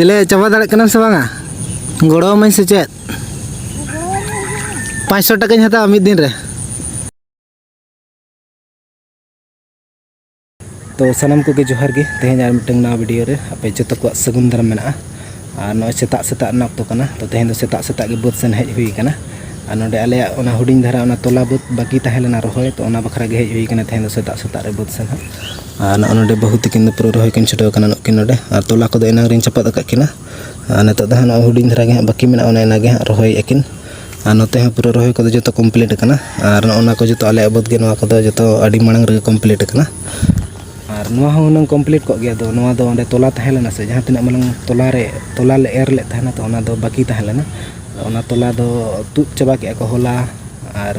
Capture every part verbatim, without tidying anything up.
ᱪᱮᱞᱮ, ᱪᱟᱵᱟ ᱫᱟᱲᱮᱭᱟᱜ ᱠᱟᱱᱟᱢ ᱥᱮ ᱵᱟᱝᱟ? ᱜᱚᱲᱚ ᱟᱹᱢᱟᱹᱧ ᱥᱮ ᱪᱮᱫ? ᱯᱟᱸᱪᱥᱚ ᱴᱟᱠᱟᱧ ᱦᱟᱛᱟᱣᱟ ᱢᱤᱫ ᱫᱤᱱ ᱨᱮ᱾ ᱛᱚ ᱥᱟᱱᱟᱢ ᱠᱚᱜᱮ ᱡᱚᱦᱟᱨ ᱜᱮ᱾ ᱛᱮᱦᱮᱧ ᱟᱨ ᱢᱤᱫᱴᱟᱝ ᱱᱟᱣᱟ ᱵᱷᱤᱰᱤᱭᱳ ᱨᱮ ᱟᱯᱮ ᱡᱚᱛᱚ ᱠᱚᱣᱟᱜ ᱥᱟᱹᱜᱩᱱ ᱫᱟᱨᱟᱢ ᱢᱮᱱᱟᱜᱼᱟ᱾ ᱟᱨ ᱱᱚᱜᱼᱚᱭ ᱥᱮᱛᱟᱜ ᱥᱮᱛᱟᱜ ᱨᱮᱱᱟᱜ ᱚᱠᱛᱚ ᱠᱟᱱᱟ, ᱛᱚ ᱛᱮᱦᱮᱧ ᱫᱚ ᱥᱮᱛᱟᱜ ᱥᱮᱛᱟᱜ ᱜᱮ ᱵᱟᱹᱫᱽ ᱥᱮᱱ ᱦᱮᱡ ᱦᱩᱭ ᱠᱟᱱᱟ᱾ ᱟᱨ ᱱᱚᱰᱮ ᱟᱞᱮᱭᱟᱜ ᱚᱱᱟ ᱦᱩᱰᱤᱧ ᱫᱷᱟᱨᱟ ᱚᱱᱟ ᱛᱚᱞᱟ ᱵᱟᱹᱫᱽ ᱵᱟᱹᱠᱤ ᱛᱟᱦᱮᱸ ᱞᱮᱱᱟ ᱨᱚᱦᱚᱭ, ᱛᱚ ᱚᱱᱟ ᱵᱟᱠᱷᱨᱟ ᱜᱮ ᱦᱮᱡ ᱦᱩᱭ ᱠᱟᱱᱟ ᱛᱮᱦᱮᱧ ᱫᱚ ᱥᱮᱛᱟᱜ ᱥᱮᱛᱟᱜ ᱨᱮ ᱵᱟᱹᱫᱽ ᱥᱮᱱ ᱦᱟᱸᱜ᱾ ᱟᱨ ᱱᱚᱜᱼᱚ ᱱᱚᱰᱮ ᱵᱟᱹᱦᱩ ᱛᱟᱹᱠᱤᱱ ᱫᱚ ᱯᱩᱨᱟᱹ ᱨᱚᱦᱚᱭ ᱠᱤᱱ ᱪᱷᱩᱴᱟᱹᱣ ᱠᱟᱱᱟ ᱱᱩᱠᱤᱱ ᱱᱚᱰᱮ, ᱟᱨ ᱛᱚᱞᱟ ᱠᱚᱫᱚ ᱮᱱᱟᱝ ᱨᱤᱧ ᱪᱟᱯᱟᱫ ᱟᱠᱟᱫ ᱠᱤᱱᱟ᱾ ᱟᱨ ᱱᱤᱛᱚᱜ ᱫᱚ ᱦᱟᱸᱜ ᱱᱚᱜᱼᱚᱭ ᱦᱩᱰᱤᱧ ᱫᱷᱟᱨᱟ ᱜᱮ ᱦᱟᱸᱜ ᱵᱟᱹᱠᱤ ᱢᱮᱱᱟᱜᱼᱟ, ᱚᱱᱮ ᱚᱱᱟ ᱜᱮ ᱦᱟᱸᱜ ᱨᱚᱦᱚᱭᱮᱫᱼᱟ ᱠᱤᱱ᱾ ᱟᱨ ᱱᱚᱛᱮ ᱦᱚᱸ ᱯᱩᱨᱟᱹ ᱨᱚᱦᱚᱭ ᱠᱚᱫᱚ ᱡᱚᱛᱚ ᱠᱚᱢᱯᱞᱤᱴ ᱟᱠᱟᱱᱟ᱾ ᱟᱨ ᱱᱚᱜᱼᱚ ᱱᱚᱣᱟ ᱠᱚ ᱡᱚᱛᱚ ᱟᱞᱮᱭᱟᱜ ᱵᱟᱹᱫᱽ ᱜᱮ, ᱱᱚᱣᱟ ᱠᱚᱫᱚ ᱡᱚᱛᱚ ᱟᱹᱰᱤ ᱢᱟᱲᱟᱝ ᱨᱮᱜᱮ ᱠᱚᱢᱯᱞᱤᱴ ᱟᱠᱟᱱᱟ᱾ ᱟᱨ ᱱᱚᱣᱟ ᱦᱚᱸ ᱦᱩᱱᱟᱹᱝ ᱠᱚᱢᱯᱞᱤᱴ ᱠᱚᱜ ᱜᱮᱭᱟ, ᱟᱫᱚ ᱱᱚᱣᱟ ᱫᱚ ᱚᱸᱰᱮ ᱛᱚᱞᱟ ᱛᱟᱦᱮᱸ ᱞᱮᱱᱟ ᱥᱮ, ᱡᱟᱦᱟᱸ ᱛᱤᱱᱟᱹᱜ ᱢᱟᱲᱟᱝ ᱛᱚᱞᱟ ᱨᱮ, ᱛᱚᱞᱟ ᱞᱮ ᱮᱨ ᱞᱮᱫ ᱛᱟᱦᱮᱱᱟ, ᱛᱚ ᱚᱱᱟ ᱫᱚ ᱵᱟᱹᱠᱤ ᱛᱟᱦᱮᱸ ᱞᱮᱱᱟ᱾ ᱚᱱᱟ ᱛᱚᱞᱟ ᱫᱚ ᱛᱩᱫ ᱪᱟᱵᱟ ᱠᱮᱜᱼᱟ ᱠᱚ ᱦᱚᱞᱟ᱾ ᱟᱨ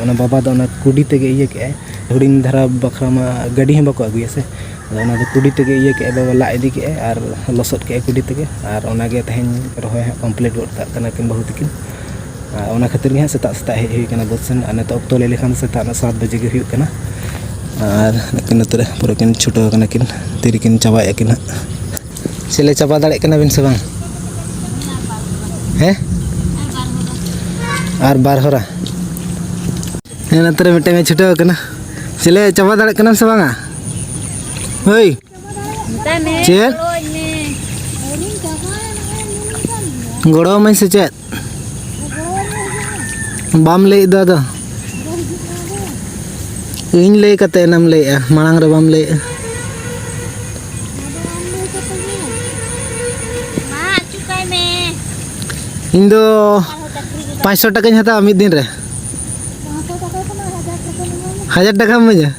ᱚᱱᱟ ᱵᱟᱵᱟ ᱫᱚ ᱚᱱᱟ ᱠᱩᱰᱤ ᱛᱮᱜᱮ ᱤᱭᱟᱹ ᱠᱮᱜᱼᱟᱭ, ᱦᱩᱰᱤᱧ ᱫᱷᱟᱨᱟ ᱵᱟᱠᱷᱨᱟ ᱢᱟ ᱜᱟᱹᱰᱤ ᱦᱚᱸ ᱵᱟᱠᱚ ᱟᱹᱜᱩᱭᱟ ᱥᱮ᱾ ᱟᱫᱚ ᱚᱱᱟ ᱫᱚ ᱠᱩᱰᱤ ᱛᱮᱜᱮ ᱤᱭᱟᱹ ᱠᱮᱜᱼᱟᱭ, ᱵᱟᱵᱟ ᱞᱟᱜ ᱤᱫᱤ ᱠᱮᱜᱼᱟᱭ ᱟᱨ ᱞᱚᱥᱚᱫ ᱠᱮᱜᱼᱟᱭ ᱠᱩᱰᱤ ᱛᱮᱜᱮ᱾ ᱟᱨ ᱚᱱᱟᱜᱮ ᱛᱮᱦᱮᱧ ᱨᱚᱦᱚᱭ ᱦᱟᱸᱜ ᱠᱚᱢᱯᱞᱤᱴ ᱜᱚᱫ ᱠᱟᱜ ᱠᱟᱱᱟ ᱠᱤᱱ ᱵᱟᱹᱦᱩ ᱛᱟᱹᱠᱤᱱ᱾ ᱟᱨ ᱚᱱᱟ ᱠᱷᱟᱹᱛᱤᱨ ᱜᱮ ᱦᱟᱸᱜ ᱥᱮᱛᱟᱜ ᱥᱮᱛᱟᱜ ᱦᱮᱡ ᱦᱩᱭ ᱠᱟᱱᱟ ᱵᱟᱹᱫᱽ ᱥᱮᱱ᱾ ᱟᱨ ᱱᱤᱛᱚᱜ ᱚᱠᱛᱚ ᱞᱟᱹᱭ ᱞᱮᱠᱷᱟᱱ ᱥᱮᱛᱟᱜ ᱨᱮᱱᱟᱜ ᱥᱟᱛ ᱵᱟᱡᱮ ᱜᱮ ᱦᱩᱭᱩᱜ ᱠᱟᱱᱟ᱾ ᱟᱨ ᱱᱩᱠᱤᱱ ᱱᱚᱛᱮ ᱨᱮ ᱯᱩᱨᱟᱹ ᱠᱤᱱ ᱪᱷᱩᱴᱟᱹᱣ ᱠᱟᱱᱟ ᱠᱤᱱ, ᱛᱤᱨᱮᱠᱤᱱ ᱪᱟᱵᱟᱭᱮᱫᱼᱟ ᱠᱤᱱ ᱦᱟᱸᱜ᱾ ᱪᱮᱞᱮ, ᱪᱟᱵᱟ ᱫᱟᱲᱮᱭᱟᱜ ᱠᱟᱱᱟ ᱵᱤᱱ ᱥᱮ ᱵᱟᱝ? ᱦᱮᱸ? ᱟᱨ ᱵᱟᱨ ᱦᱚᱨᱟ᱾ ᱦᱮᱸ, ᱱᱚᱛᱮ ᱨᱮ ᱢᱤᱫᱴᱟᱝ ᱮ ᱪᱷᱩᱴᱟᱹᱣ ᱠᱟᱱᱟ᱾ ᱪᱮᱞᱮ, ᱪᱟᱵᱟ ᱫᱟᱲᱮᱭᱟᱜ ᱠᱟᱱᱟᱢ ᱥᱮ ᱵᱟᱝᱟ? ᱦᱳᱭ᱾ ᱢᱮᱛᱟᱭ ᱢᱮ, ᱪᱮᱫ? ᱜᱚᱲᱚᱣᱟᱹᱧ ᱢᱮ᱾ ᱜᱚᱲᱚ ᱟᱹᱢᱟᱹᱧ ᱥᱮ ᱪᱮᱫ? ᱵᱟᱢ ᱞᱟᱹᱭᱮᱫ ᱫᱚ ᱟᱫᱚ? ᱤᱧ ᱞᱟᱹᱭ ᱠᱟᱛᱮ ᱮᱱᱟᱢ ᱞᱟᱹᱭᱮᱜᱼᱟ, ᱢᱟᱲᱟᱝ ᱨᱮ ᱵᱟᱢ ᱞᱟᱹᱭᱮᱜᱼᱟ᱾ ᱢᱟ, ᱟᱹᱪᱩ ᱠᱟᱭ ᱢᱮ᱾ ᱤᱧ ᱫᱚ ᱯᱟᱸᱪᱥᱚ ᱴᱟᱠᱟᱧ ᱦᱟᱛᱟᱣᱟ ᱢᱤᱫ ᱫᱤᱱ ᱨᱮ᱾ ᱦᱟᱡᱟᱨ ᱴᱟᱠᱟᱢ ᱤᱢᱟᱹᱧᱟ?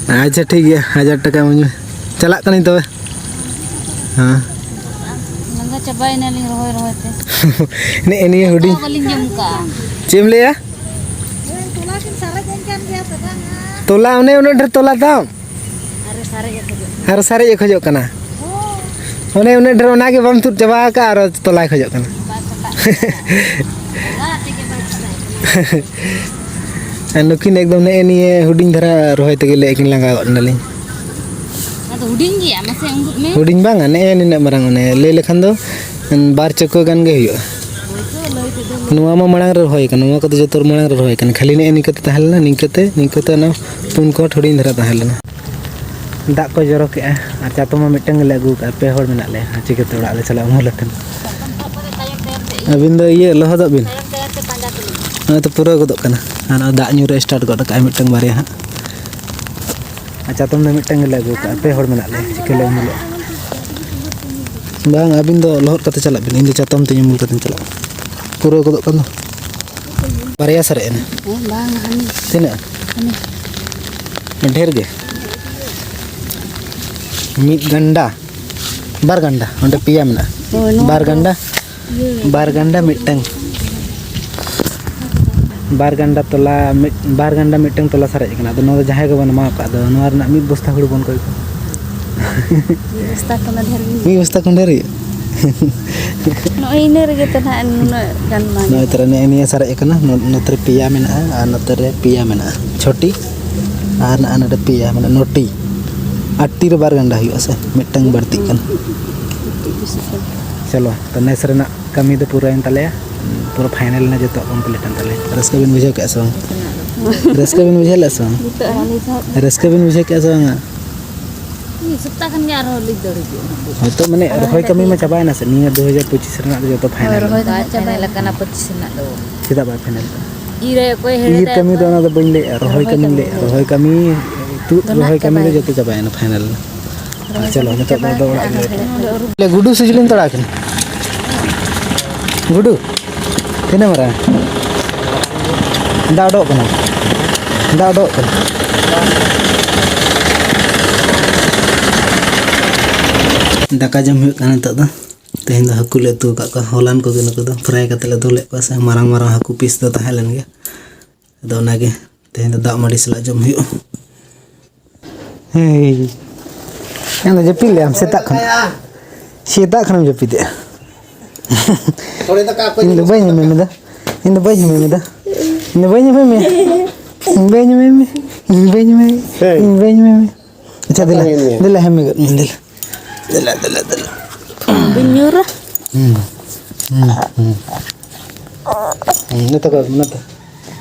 ᱟᱪᱪᱷᱟ, ᱴᱷᱤᱠ ᱜᱮᱭᱟ, ᱦᱟᱡᱟᱨ ᱴᱟᱠᱟ ᱤᱢᱟᱹᱧ ᱢᱮ᱾ ᱪᱟᱞᱟᱜ ᱠᱟᱹᱱᱟᱹᱧ ᱛᱚᱵᱮ᱾ ᱦᱮᱸ᱾ ᱞᱟᱸᱜᱟ ᱪᱟᱵᱟᱭᱮᱱᱟᱞᱤᱧ ᱨᱚᱦᱚᱭ ᱨᱚᱦᱚᱭ ᱛᱮ᱾ ᱱᱮᱜᱼᱮ ᱱᱤᱭᱟᱹ ᱦᱩᱰᱤᱧ᱾ ᱵᱟᱹᱞᱤᱧ ᱡᱚᱢ ᱠᱟᱜᱼᱟ᱾ ᱪᱮᱫ ᱮᱢ ᱞᱟᱹᱭᱟ? ᱛᱚᱞᱟ ᱠᱤᱱ ᱥᱟᱨᱮᱡ ᱮᱱ ᱠᱟᱱ ᱜᱮᱭᱟ ᱥᱮ ᱵᱟᱝᱟ? ᱛᱚᱞᱟ ᱚᱱᱮ ᱩᱱᱟᱹᱜ ᱰᱷᱮᱨ ᱛᱚᱞᱟ ᱛᱟᱢ? ᱟᱨᱮ ᱥᱟᱨᱮᱡ ᱮ ᱠᱷᱚᱡᱚᱜ ᱠᱟᱱᱟ᱾ ᱟᱨᱚ ᱥᱟᱨᱮᱡ ᱮ ᱠᱷᱚᱡᱚᱜ ᱠᱟᱱᱟ᱾ ᱦᱳᱭ᱾ ᱚᱱᱮ ᱩᱱᱟᱹᱜ ᱰᱷᱮᱨ ᱚᱱᱟ ᱜᱮ ᱵᱟᱢ ᱛᱩᱫ ᱪᱟᱵᱟ ᱟᱠᱟᱫᱼᱟ, ᱟᱨᱚ ᱛᱚᱞᱟᱭ ᱠᱷᱚᱡᱚᱜ ᱠᱟᱱᱟ᱾ ᱵᱟᱭ ᱛᱚᱞᱟ᱾ ᱛᱚᱞᱟ ᱛᱮᱜᱮ ᱵᱟᱭ ᱛᱚᱞᱟ᱾ ᱟᱨ ᱱᱩᱠᱤᱱ ᱮᱠᱫᱚᱢ ᱱᱮᱜᱼᱮ ᱱᱤᱭᱟᱹ ᱦᱩᱰᱤᱧ ᱫᱷᱟᱨᱟ ᱨᱚᱦᱚᱭ ᱛᱮᱜᱮ ᱞᱟᱹᱭ ᱟᱹᱠᱤᱱ ᱞᱟᱸᱜᱟ ᱜᱚᱫ ᱱᱟᱞᱤᱧ᱾ ᱟᱫᱚ ᱦᱩᱰᱤᱧ ᱜᱮᱭᱟ, ᱢᱟᱥᱮ ᱩᱸᱜᱩᱫ ᱢᱮ᱾ ᱦᱩᱰᱤᱧ ᱵᱟᱝᱟ, ᱱᱮᱜᱼᱮ ᱱᱤᱱᱟᱹᱜ ᱢᱟᱨᱟᱝ, ᱚᱱᱮ ᱞᱟᱹᱭ ᱞᱮᱠᱷᱟᱱ ᱫᱚ ᱵᱟᱨ ᱪᱟᱹᱠᱟᱹ ᱜᱟᱱ ᱜᱮ ᱦᱩᱭᱩᱜᱼᱟ᱾ ᱱᱚᱣᱟ ᱢᱟ ᱢᱟᱲᱟᱝ ᱨᱮ ᱨᱚᱦᱚᱭ ᱠᱟᱱᱟ, ᱱᱚᱣᱟ ᱠᱚᱫᱚ ᱡᱚᱛᱚ ᱢᱟᱲᱟᱝ ᱨᱮ ᱨᱚᱦᱚᱭ ᱠᱟᱱᱟ, ᱠᱷᱟᱹᱞᱤ ᱱᱮᱜᱼᱮ ᱱᱤᱝᱠᱟᱹᱛᱮ ᱛᱟᱦᱮᱸ ᱞᱮᱱᱟ, ᱱᱤᱝᱠᱟᱹᱛᱮ, ᱱᱤᱝᱠᱟᱹᱛᱮ ᱚᱱᱟ ᱯᱩᱱ ᱠᱚᱴ ᱦᱩᱰᱤᱧ ᱫᱷᱟᱨᱟ ᱛᱟᱦᱮᱸ ᱞᱮᱱᱟ᱾ ᱫᱟᱜ ᱠᱚ ᱡᱚᱨᱚ ᱠᱮᱜᱼᱟ ᱟᱨ ᱪᱟᱛᱚᱢ ᱢᱟ ᱢᱤᱫᱴᱟᱝ ᱜᱮᱞᱮ ᱟᱹᱜᱩ ᱠᱟᱜᱼᱟ, ᱯᱮ ᱦᱚᱲ ᱢᱮᱱᱟᱜ ᱞᱮᱭᱟ, ᱪᱤᱠᱟᱹᱛᱮ ᱚᱲᱟᱜ ᱞᱮ ᱪᱟᱞᱟᱜᱼᱟ ᱩᱢᱩᱞ ᱟᱛᱮᱱ? ᱟᱹᱵᱤᱱ ᱫᱚ ᱤᱭᱟᱹ ᱞᱚᱦᱚᱫᱚᱜ ᱵᱤᱱ᱾ ᱱᱚᱜᱼᱚᱭ ᱛᱚ ᱯᱩᱨᱟᱹᱣ ᱜᱚᱫᱚᱜ ᱠᱟᱱᱟ᱾ ᱟᱨ ᱱᱚᱜᱼᱚᱭ ᱫᱟᱜ ᱧᱩᱨ ᱨᱮ start ᱜᱚᱫ ᱠᱟᱜᱼᱟᱭ ᱢᱤᱫᱴᱟᱝ ᱵᱟᱨᱭᱟ ᱦᱟᱸᱜ᱾ ᱟᱨ ᱪᱟᱛᱚᱢ ᱫᱚ ᱢᱤᱫᱴᱟᱝ ᱜᱮᱞᱮ ᱟᱹᱜᱩ ᱠᱟᱜᱼᱟ, ᱯᱮ ᱦᱚᱲ ᱢᱮᱱᱟᱜ ᱞᱮᱭᱟ, ᱪᱤᱠᱟᱹ ᱞᱮ ᱩᱢᱩᱞᱚᱜᱼᱟ? ᱵᱟᱝ, ᱟᱹᱵᱤᱱ ᱫᱚ ᱞᱚᱦᱚᱫ ᱠᱟᱛᱮ ᱪᱟᱞᱟᱜ ᱵᱤᱱ, ᱤᱧ ᱫᱚ ᱪᱟᱛᱚᱢ ᱛᱮᱧ ᱩᱢᱩᱞ ᱠᱟᱛᱮᱧ ᱪᱟᱞᱟᱜᱼᱟ᱾ ᱯᱩᱨᱟᱹᱣ ᱜᱚᱫᱚᱜ ᱠᱟᱱ ᱫᱚ᱾ ᱵᱟᱨᱭᱟ ᱥᱟᱨᱮᱡ ᱮᱱᱟ᱾ ᱦᱮᱸ, ᱵᱟᱝ, ᱦᱟᱱᱮ᱾ ᱛᱤᱱᱟᱹᱜ? ᱦᱟᱱᱮ᱾ ᱰᱷᱮᱨ ᱜᱮ᱾ ᱢᱤᱫ ᱜᱟᱱᱰᱟ, ᱵᱟᱨ ᱜᱟᱱᱰᱟ, ᱚᱸᱰᱮ ᱯᱮᱭᱟ ᱢᱮᱱᱟᱜᱼᱟ᱾ ᱦᱳᱭ, ᱱᱚᱣᱟ ᱵᱟᱨ ᱫᱚ ᱜᱟᱱᱰᱟ, ᱤᱭᱟᱹ, ᱵᱟᱨ ᱜᱟᱱᱰᱟ ᱢᱤᱫᱴᱟᱝ᱾ ᱵᱟᱨ ᱜᱟᱱᱰᱟ ᱛᱚᱞᱟ, ᱢᱤᱫ, ᱵᱟᱨ ᱜᱟᱱᱰᱟ ᱢᱤᱫᱴᱟᱝ ᱛᱚᱞᱟ ᱥᱟᱨᱮᱡ ᱟᱠᱟᱱᱟ᱾ ᱟᱫᱚ ᱱᱚᱣᱟ ᱫᱚ ᱡᱟᱦᱟᱸᱭ ᱜᱮᱵᱚᱱ ᱮᱢᱟ ᱠᱚᱣᱟ, ᱟᱫᱚ ᱱᱚᱣᱟ ᱨᱮᱱᱟᱜ ᱢᱤᱫ ᱵᱚᱥᱛᱟ ᱦᱩᱲᱩ ᱵᱚᱱ ᱠᱚᱭ ᱠᱚᱣᱟ᱾ ᱢᱤᱫ ᱵᱚᱥᱛᱟ ᱠᱷᱚᱱ ᱫᱚ ᱰᱷᱮᱨ ᱜᱮ᱾ ᱢᱤᱫ ᱵᱚᱥᱛᱟ ᱠᱷᱚᱱ ᱰᱷᱮᱨ ᱦᱩᱭᱩᱜᱼᱟ᱾ ᱱᱚᱜᱼᱚᱭ ᱤᱱᱟᱹ ᱨᱮᱜᱮ ᱛᱚ ᱱᱟᱦᱟᱜ ᱱᱩᱱᱟᱹᱜ ᱜᱟᱱ ᱢᱟ ᱱᱚᱜᱼᱚᱭ ᱧᱟᱢᱚᱜ᱾ ᱛᱚᱨᱟ ᱱᱮᱜᱼᱮ ᱱᱤᱭᱟᱹ ᱥᱟᱨᱮᱡ ᱟᱠᱟᱱᱟ, ᱱᱚ-, ᱱᱚᱛᱮ ᱨᱮ ᱯᱮᱭᱟ ᱢᱮᱱᱟᱜᱼᱟ ᱟᱨ ᱱᱚᱛᱮ ᱨᱮ ᱯᱮᱭᱟ ᱢᱮᱱᱟᱜᱼᱟ, ᱪᱷᱚᱴᱤ, ᱟᱨ ᱱᱚᱜᱼᱚᱭ ᱱᱚᱰᱮ ᱯᱮᱭᱟ, ᱢᱟᱱᱮ ᱱᱚᱴᱤ᱾ ᱟᱴᱴᱤ ᱨᱮ ᱵᱟᱨ ᱜᱟᱱᱰᱟ ᱦᱩᱭᱩᱜᱼᱟ ᱥᱮ, ᱢᱤᱫᱴᱟᱝ ᱵᱟᱹᱲᱛᱤᱜ ᱠᱟᱱᱟ᱾ ᱪᱚᱞᱚ, ᱛᱚ ᱱᱮᱥ ᱨᱮᱱᱟᱜ ᱠᱟᱹᱢᱤ ᱫᱚ ᱯᱩᱨᱟᱹᱣᱮᱱ ᱛᱟᱞᱮᱭᱟ, ᱯᱩᱨᱟᱹ final ᱮᱱᱟ, ᱡᱚᱛᱚᱣᱟᱜ complete ᱮᱱ ᱛᱟᱞᱮᱭᱟ᱾ ᱨᱟᱹᱥᱠᱟᱹ ᱵᱤᱱ ᱵᱩᱡᱷᱟᱹᱣ ᱠᱮᱜᱼᱟ ᱥᱮ ᱵᱟᱝ? ᱨᱟᱹᱥᱠᱟᱹ ᱵᱤᱱ ᱵᱩᱡᱷᱟᱹᱣ ᱞᱮᱜᱼᱟ ᱥᱮ ᱵᱟᱝ? ᱱᱤᱛᱚᱜ ᱟᱹᱞᱤᱧ ᱥᱟᱶ ᱨᱟᱹᱥᱠᱟᱹ ᱵᱤᱱ ᱵᱩᱡᱷᱟᱹᱣ ᱠᱮᱜᱼᱟ ᱥᱮ ᱵᱟᱝᱟ? ᱢᱤᱫ ᱥᱚᱯᱛᱟ ᱠᱷᱟᱱ ᱜᱮ ᱟᱨᱦᱚᱸ ᱞᱤᱧ ᱫᱟᱹᱲ ᱦᱤᱡᱩᱜᱼᱟ ᱱᱟᱦᱟᱜ᱾ ᱦᱳᱭᱛᱳ, ᱢᱟᱱᱮ, ᱨᱚᱦᱚᱭ ᱨᱚᱦᱚᱭ ᱠᱟᱹᱢᱤ ᱢᱟ ᱫᱟᱲᱮᱭᱟᱜ ᱪᱟᱵᱟᱭᱮᱱᱟ ᱥᱮ, ᱱᱤᱭᱟᱹ ᱫᱩ ᱦᱟᱡᱟᱨ ᱯᱚᱸᱪᱤᱥ ᱨᱮᱱᱟᱜ ᱫᱚ ᱡᱚᱛᱚ ᱦᱳᱭ, final ᱨᱚᱦᱚᱭ ᱫᱚ ᱮᱱᱟ᱾ ᱦᱟᱸᱜ ᱪᱟᱵᱟᱭᱮᱱᱟ᱾ Final ᱟᱠᱟᱱᱟ ᱯᱚᱸᱪᱤᱥ ᱨᱮᱱᱟᱜ ᱫᱚ᱾ ᱪᱮᱫᱟᱜ ᱵᱟᱭ final ᱠᱟᱱᱟ? ᱤᱨ ᱟᱠᱚ, ᱦᱮᱲᱦᱮᱫ ᱤᱨ ᱟᱠᱚ᱾ ᱠᱟᱹᱢᱤ ᱫᱚ ᱚᱱᱟ ᱫᱚ ᱵᱟᱹᱧ ᱞᱟᱹᱭᱮᱫᱼᱟ, ᱨᱚᱦᱚᱭ ᱨᱚᱦᱚᱭ ᱠᱟᱹᱢᱤᱧ ᱠᱟᱹᱢᱤ ᱞᱟᱹᱭᱮᱫᱼᱟ, ᱞᱟᱹᱭᱮᱫᱼᱟ᱾ ᱨᱚᱦᱚᱭ ᱠᱟᱹᱢᱤ ᱛᱩᱫ, ᱫᱚ ᱱᱟᱦᱟᱜ ᱨᱚᱦᱚᱭ ᱠᱟᱹᱢᱤ ᱫᱚ ᱪᱟᱵᱟᱭᱮᱱᱟ᱾ ᱡᱚᱛᱚ ᱪᱟᱵᱟᱭᱮᱱᱟ, final ᱨᱮ᱾ ᱨᱚᱦᱚᱭ ᱪᱚᱞᱚ, ᱠᱟᱹᱢᱤ ᱱᱤᱛᱚᱜ ᱫᱚ ᱪᱟᱵᱟᱭᱮᱱᱟ, ᱟᱫᱚ ᱚᱲᱟᱜ ᱟᱨ ᱞᱮ ᱦᱮᱲᱦᱮᱫ ᱞᱮ ᱠᱚ᱾ ᱜᱩᱰᱩ ᱥᱤᱡ ᱞᱤᱧ ᱛᱟᱲᱟᱣ ᱠᱤᱱᱟ᱾ ᱜᱩᱰᱩ, ᱛᱤᱱᱟᱹᱜ ᱢᱟᱨᱟᱝ? ᱫᱟᱜ ᱚᱰᱚᱠ ᱠᱟᱱᱟ, ᱫᱟᱜ ᱚᱰᱚᱠ ᱠᱟᱱᱟ᱾ ᱫᱟᱠᱟ ᱡᱚᱢ ᱦᱩᱭᱩᱜ ᱠᱟᱱᱟ ᱱᱤᱛᱚᱜ ᱫᱚ᱾ ᱛᱮᱦᱮᱧ ᱫᱚ ᱦᱟᱹᱠᱩ ᱞᱮ ᱩᱛᱩ ᱟᱠᱟᱫ ᱠᱚᱣᱟ, ᱦᱚᱞᱟᱱ ᱠᱚᱜᱮ ᱱᱩᱠᱩ ᱫᱚ᱾ Fry ᱠᱟᱛᱮ ᱞᱮ ᱫᱩᱞᱮᱫ ᱠᱚᱣᱟ ᱥᱮ, ᱢᱟᱨᱟᱝ ᱢᱟᱨᱟᱝ ᱦᱟᱹᱠᱩ piece ᱫᱚ ᱛᱟᱦᱮᱸ ᱞᱮᱱ ᱜᱮᱭᱟ᱾ ᱟᱫᱚ ᱚᱱᱟᱜᱮ ᱛᱮᱦᱮᱧ ᱫᱚ ᱫᱟᱜ ᱢᱟᱹᱰᱤ ᱥᱟᱞᱟᱜ ᱡᱚᱢ ᱦᱩᱭᱩᱜᱼᱟ᱾ ᱦᱮᱸ, ᱟᱢ ᱫᱚ ᱡᱟᱹᱯᱤᱫ ᱞᱮ ᱟᱢ ᱥᱮᱛᱟᱜ ᱠᱷᱚᱱ, ᱥᱮᱛᱟᱜ ᱠᱷᱚᱱᱮᱢ ᱡᱟᱹᱯᱤᱫᱮᱜᱼᱟ᱾ ᱥᱚᱲᱮ ᱫᱟᱠᱟ ᱚᱠᱚᱭ ᱤᱧ ᱫᱚ ᱵᱟᱹᱧ ᱮᱢᱮᱢ ᱮᱫᱟ, ᱤᱧ ᱫᱚ ᱵᱟᱹᱧ ᱮᱢᱮᱢ ᱮᱫᱟ, ᱤᱧ ᱫᱚ ᱵᱟᱹᱧ ᱮᱢᱮᱢ ᱮᱫᱟ, ᱤᱧ ᱵᱟᱹᱧ ᱮᱢᱮᱢ ᱮᱫᱟ, ᱤᱧ ᱵᱟᱹᱧ ᱮᱢᱮᱢ ᱮᱫᱟ, ᱦᱮᱸ᱾ ᱤᱧ ᱵᱟᱹᱧ ᱮᱢᱮᱢ ᱮᱫᱟ᱾ ᱟᱪᱪᱷᱟ, ᱫᱮᱞᱟ᱾ ᱫᱮᱞᱟ, ᱦᱮᱢᱤ ᱜᱚᱫ ᱢᱮ, ᱫᱮᱞᱟ᱾ ᱫᱮᱞᱟ, ᱫᱮᱞᱟ, ᱫᱮᱞᱟ᱾ ᱵᱟᱹᱧ ᱧᱩᱨᱟ᱾ ᱦᱩᱸ᱾ ᱦᱩᱸ, ᱦᱩᱸ᱾ ᱦᱩᱸ, ᱱᱚᱛᱮ ᱠᱚ, ᱱᱚᱛᱮ᱾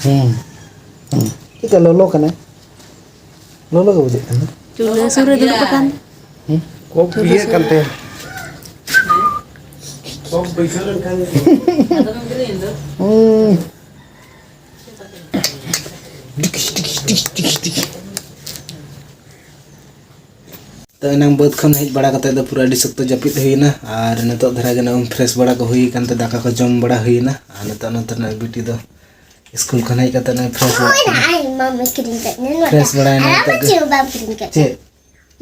ᱦᱩᱸ, ᱦᱩᱸ᱾ ᱪᱮᱫᱠᱟ ᱞᱚᱞᱚ ᱠᱟᱱᱟ? ᱞᱚᱞᱚ ᱜᱮ ᱵᱩᱡᱷᱟᱹᱜ ᱠᱟᱱᱟ᱾ ᱪᱩᱞᱦᱟᱹ ᱥᱩᱨ ᱨᱮ ᱫᱩᱲᱩᱵ ᱟᱠᱟᱱ᱾ ᱦᱩᱸ? ᱠᱚᱠ ᱤᱭᱟᱹᱜ ᱠᱟᱱ ᱛᱟᱭᱟ᱾ ᱠᱚᱠ ᱵᱟᱹᱭᱥᱟᱹᱣ ᱞᱮᱱᱠᱷᱟᱱ ᱜᱮ᱾ ᱦᱩᱸ᱾ ᱴᱤᱠᱤᱥ, ᱴᱤᱠᱤᱥ, ᱴᱤᱠᱤᱥ, ᱴᱤᱠᱤᱥ, ᱴᱤᱠᱤᱥ᱾ ᱛᱚ, ᱮᱱᱟᱝ ᱵᱟᱹᱫᱽ ᱠᱷᱚᱱ ᱦᱮᱡ ᱵᱟᱲᱟ ᱠᱟᱛᱮ ᱫᱚ ᱯᱩᱨᱟᱹ ᱟᱹᱰᱤ ᱥᱚᱠᱛᱚ ᱡᱟᱹᱯᱤᱫ ᱦᱩᱭᱱᱟ, ᱟᱨ ᱱᱤᱛᱚᱜ ᱫᱷᱟᱨᱟ ᱜᱮ ᱱᱚᱜᱼᱚᱭ ᱯᱷᱨᱮᱥ ᱵᱟᱲᱟ ᱠᱚ ᱦᱩᱭ ᱟᱠᱟᱱ ᱛᱮ ᱫᱟᱠᱟ ᱠᱚ ᱡᱚᱢ ᱵᱟᱲᱟ ᱦᱩᱭᱱᱟ, ᱟᱨ ᱱᱤᱛᱚᱜ ᱱᱚᱛᱮ ᱨᱮᱱᱟᱜ ᱵᱤᱴᱤ ᱫᱚ ᱥᱠᱩᱞ ᱠᱷᱚᱱ ᱦᱮᱡ ᱠᱟᱛᱮ ᱱᱚᱜᱼᱚᱭ ᱯᱷᱨᱮᱥ ᱵᱟᱲᱟ ᱦᱳᱭ ᱱᱟ, ᱟᱭ ᱢᱟᱢᱟ ᱠᱤᱨᱤᱧ ᱠᱟᱜ ᱫᱤᱧᱟ ᱱᱚᱣᱟ᱾ ᱯᱷᱨᱮᱥ ᱵᱟᱲᱟᱭᱮᱱᱟ ᱟᱨ ᱱᱤᱛᱚᱜ ᱟᱢᱟᱜ ᱜᱮ᱾ ᱪᱮᱫ ᱦᱚᱸ ᱵᱟᱢ ᱠᱤᱨᱤᱧ ᱠᱟᱜ ᱫᱤᱧᱟ᱾ ᱪᱮᱫ?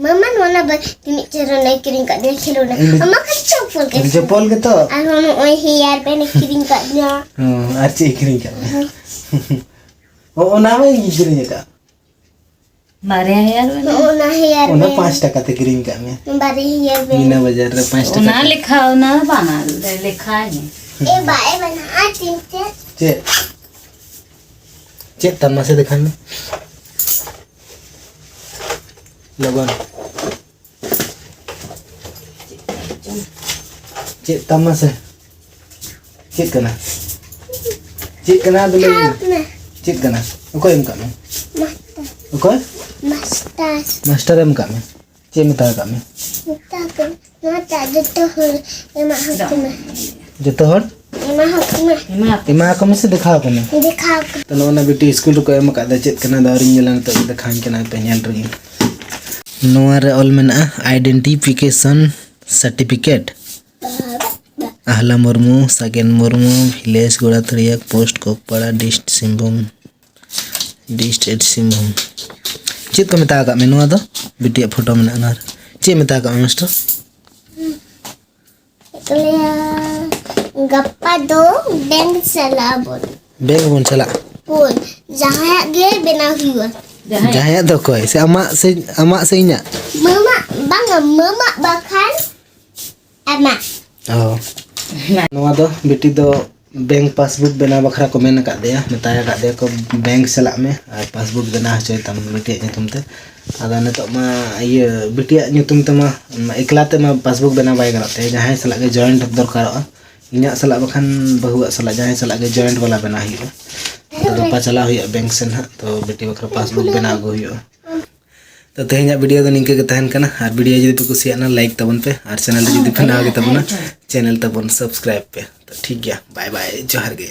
ᱢᱟᱢᱟ ᱱᱚᱣᱟ ᱵᱟ-, ᱛᱤᱱᱟᱹᱜ ᱪᱮᱦᱨᱟ ᱱᱚᱣᱟ ᱠᱤᱨᱤᱧ ᱠᱟᱜ ᱫᱤᱧᱟ, ᱠᱷᱮᱞᱳᱱᱟ᱾ ᱤᱧ ᱫᱚ ᱟᱢᱟᱜ ᱠᱷᱟᱹᱞᱤ ᱪᱚᱯᱚᱞ ᱜᱮ᱾ ᱪᱚᱯᱚᱞ ᱜᱮᱛᱚ᱾ ᱟᱨᱦᱚᱸ ᱱᱚᱜᱼᱚᱭ ᱦᱮᱭᱟᱨ ᱵᱮᱱᱰ ᱮ ᱠᱤᱨᱤᱧ ᱠᱟᱜ ᱫᱤᱧᱟ᱾ ᱦᱚᱸ, ᱟᱨ ᱪᱮᱫ ᱮ ᱠᱤᱨᱤᱧ ᱠᱟᱜ ᱢᱮ? ᱚ, ᱚᱱᱟ ᱢᱟ ᱤᱧ ᱠᱤᱨᱤᱧ ᱟᱠᱟᱫ᱾ ᱵᱟᱨᱭᱟ ᱦᱮᱭᱟᱨ ᱵᱮᱱᱰ᱾ ᱱᱚᱜᱼᱚ ᱱᱟ ᱦᱮᱭᱟᱨ ᱚᱱᱟ ᱵᱮᱱᱰ᱾ ᱯᱟᱸᱪ ᱴᱟᱠᱟ ᱛᱮ ᱠᱤᱨᱤᱧ ᱠᱟᱜ ᱢᱮ᱾ ᱵᱟᱨᱭᱟ ᱦᱮᱭᱟᱨ ᱵᱮᱱᱰ᱾ ᱢᱤᱱᱟ ᱵᱟᱡᱟᱨ ᱨᱮ ᱯᱟᱸᱪ ᱴᱟᱠᱟ ᱚᱱᱟ ᱛᱮ᱾ ᱞᱮᱠᱷᱟ, ᱚᱱᱟ ᱵᱟᱝᱟ, ᱞᱮᱠᱷᱟ ᱜᱮ᱾ ᱮ ᱵᱟ, ᱮ ᱵᱟ, ᱱᱟ, ᱟᱨ ᱛᱤᱱᱴᱮ᱾ ᱪᱮᱫ? ᱪᱮᱫ ᱛᱟᱢ ᱢᱟᱥᱮ ᱫᱮᱠᱷᱟᱣ ᱢᱮ᱾ ᱞᱚᱜᱚᱱ᱾ ᱪᱮᱫ ᱛᱟᱢ ᱢᱟᱥᱮ? ᱪᱮᱫ ᱠᱟᱱᱟ? ᱪᱮᱫ ᱠᱟᱱᱟ ᱟᱫᱚ ᱞᱟᱹᱭ ᱢᱮ᱾ ᱦᱟᱯ ᱢᱮ᱾ ᱪᱮᱫ ᱠᱟᱱᱟ? ᱚᱠᱚᱭ ᱮᱢ ᱠᱟᱜ ᱢᱮ? ᱢᱟᱥᱴᱟᱨ᱾ ᱚᱠᱚᱭ? ᱢᱟᱥᱴᱟᱨ᱾ ᱢᱟᱥᱴᱟᱨ ᱮᱢ ᱠᱟᱜ ᱢᱮ? ᱪᱮᱫ ᱢᱮᱛᱟ ᱠᱟᱜ ᱢᱮ? ᱢᱮᱛᱟ ᱠᱚ, ᱱᱚᱣᱟᱴᱟᱜ ᱡᱚᱛᱚ ᱦᱚᱲ ᱮᱢᱟ ᱟᱠᱚ ᱢᱮ᱾ ᱡᱚᱛᱚ ᱦᱚᱲ? ᱮᱢᱟ ᱟᱠᱚ ᱢᱮ᱾ ᱮᱢᱟ ᱟᱠᱚ ᱢᱮ ᱥᱮ ᱫᱮᱠᱷᱟᱣ ᱟᱠᱚ ᱢᱮ? ᱫᱮᱠᱷᱟᱣ ᱟᱠᱚ᱾ ᱛᱚ, ᱱᱚᱜᱼᱚ ᱱᱟ ᱵᱤᱴᱤ ᱥᱠᱩᱞ ᱨᱮᱠᱚ ᱮᱢ ᱟᱠᱟᱫ ᱫᱚ ᱪᱮᱫ ᱠᱟᱱᱟ? ᱫᱚ ᱟᱹᱣᱨᱤᱧ ᱧᱮᱞᱟ, ᱱᱤᱛᱚᱜ ᱫᱮᱠᱷᱟᱣᱟᱹᱧ ᱠᱟᱱᱟ, ᱯᱮ ᱧᱮᱞ ᱨᱮᱜᱮ᱾ ᱱᱚᱣᱟ ᱨᱮ ᱚᱞ ᱢᱮᱱᱟᱜᱼᱟ identification certificate᱾ ᱟᱦᱞᱟ Murmu, Sagen Murmu, village ᱜᱚᱲᱟᱛᱷᱟᱹᱲᱤᱭᱟᱹ, post ᱠᱚᱠᱯᱟᱲᱟ, district Singhbhum, district Singhbhum. ᱪᱮᱫ ᱠᱚ ᱢᱮᱛᱟ ᱟᱠᱟᱫ ᱢᱮ ᱱᱚᱣᱟ ᱫᱚ? ᱵᱤᱴᱤᱭᱟᱜ ᱯᱷᱳᱴᱳ ᱢᱮᱱᱟᱜᱼᱟ ᱱᱚᱣᱟ ᱨᱮ᱾ ᱪᱮᱫ ᱢᱮᱛᱟ ᱟᱠᱟᱫ ᱢᱮ ᱢᱟᱥᱴᱟᱨ? ᱞᱟᱹᱭᱟ, ᱜᱟᱯᱟ ᱫᱚ ᱵᱮᱝᱠ ᱪᱟᱞᱟᱜ ᱟᱵᱚᱱ᱾ ᱵᱮᱝᱠ ᱵᱚᱱ ᱪᱟᱞᱟᱜ? ᱵᱚᱱ, ᱡᱟᱦᱟᱸᱭᱟᱜ ᱜᱮ ᱵᱮᱱᱟᱣ ᱦᱩᱭᱩᱜᱼᱟ᱾ ᱡᱟᱦᱟᱸᱭᱟᱜ ᱫᱚ ᱚᱠᱚᱭ? ᱥᱮ ᱟᱢᱟᱜ ᱥᱮ, ᱟᱢᱟᱜ ᱥᱮ ᱤᱧᱟᱹᱜ? ᱢᱟᱢᱟ, ᱵᱟᱝᱟ, ᱢᱟᱢᱟ ᱵᱟᱠᱷᱟᱱ ᱟᱢᱟᱜ᱾ ᱚ᱾ ᱱᱚᱣᱟ ᱫᱚ ᱵᱤᱴᱤ ᱫᱚ ᱵᱮᱝᱠ ᱯᱟᱥᱵᱩᱠ ᱵᱮᱱᱟᱣ ᱵᱟᱠᱷᱨᱟ ᱠᱚ ᱢᱮᱱ ᱟᱠᱟᱫ ᱫᱮᱭᱟ, ᱢᱮᱛᱟᱭ ᱟᱠᱟᱫ ᱫᱮᱭᱟ ᱠᱚ ᱵᱮᱝᱠ ᱪᱟᱞᱟᱜ ᱢᱮ ᱟᱨ ᱯᱟᱥᱵᱩᱠ ᱵᱮᱱᱟᱣ ᱦᱚᱪᱚᱭ ᱛᱟᱢ ᱵᱤᱴᱤᱭᱟᱜ ᱧᱩᱛᱩᱢ ᱛᱮ᱾ ᱟᱫᱚ ᱱᱤᱛᱚᱜ ᱢᱟ ᱤᱭᱟᱹ ᱵᱤᱴᱤᱭᱟᱜ ᱧᱩᱛᱩᱢ ᱛᱮᱢᱟ ᱮᱠᱞᱟ ᱛᱮᱢᱟ ᱯᱟᱥᱵᱩᱠ ᱵᱮᱱᱟᱣ ᱵᱟᱭ ᱜᱟᱱᱚᱜ ᱛᱟᱭᱟ, ᱡᱟᱦᱟᱸᱭ ᱥᱟᱞᱟᱜ ᱜᱮ ᱡᱚᱭᱮᱱᱴ ᱫᱚᱨᱠᱟᱨᱚᱜᱼᱟ, ᱤᱧᱟᱹᱜ ᱥᱟᱞᱟᱜ ᱵᱟᱠᱷᱟᱱ ᱵᱟᱹᱦᱩᱣᱟᱜ ᱥᱟᱞᱟᱜ, ᱡᱟᱦᱟᱸᱭ ᱥᱟᱞᱟᱜ ᱜᱮ ᱡᱚᱭᱮᱱᱴ ᱵᱟᱞᱟ ᱵᱮᱱᱟᱣ ᱦᱩᱭᱩᱜᱼᱟ᱾ ᱛᱚ ᱜᱟᱯᱟ ᱪᱟᱞᱟᱣ ᱦᱩᱭᱩᱜᱼᱟ ᱵᱮᱝᱠ ᱥᱮᱱ ᱦᱟᱸᱜ, ᱛᱚ ᱵᱤᱴᱤ ᱵᱟᱠᱷᱨᱟ ᱯᱟᱥᱵᱩᱠ ᱵᱮᱱᱟᱣ ᱟᱹᱜᱩ ᱦᱩᱭᱩᱜᱼᱟ᱾ ᱛᱚ ᱛᱮᱦᱮᱧᱟᱜ ᱵᱷᱤᱰᱤᱭᱳ ᱫᱚ ᱱᱤᱝᱠᱟᱹ ᱜᱮ ᱛᱟᱦᱮᱱ ᱠᱟᱱᱟ, ᱟᱨ ᱵᱷᱤᱰᱤᱭᱳ ᱡᱩᱫᱤ ᱯᱮ ᱠᱩᱥᱤᱭᱟᱜᱼᱟ ᱞᱟᱭᱤᱠ ᱛᱟᱵᱚᱱ ᱯᱮ, ᱟᱨ ᱪᱮᱱᱮᱞ ᱨᱮ ᱡᱩᱫᱤ ᱯᱮ ᱱᱟᱣᱟ ᱜᱮ ᱛᱟᱵᱚᱱᱟ ᱪᱮᱱᱮᱞ ᱛᱟᱵᱚᱱ ᱥᱟᱵᱥᱠᱨᱟᱭᱤᱵ ᱯᱮ᱾ ᱛᱚ ᱴᱷᱤᱠ ᱜᱮᱭᱟ, ᱵᱟᱭ ᱵᱟᱭ, ᱡᱚᱦᱟᱨ ᱜᱮ᱾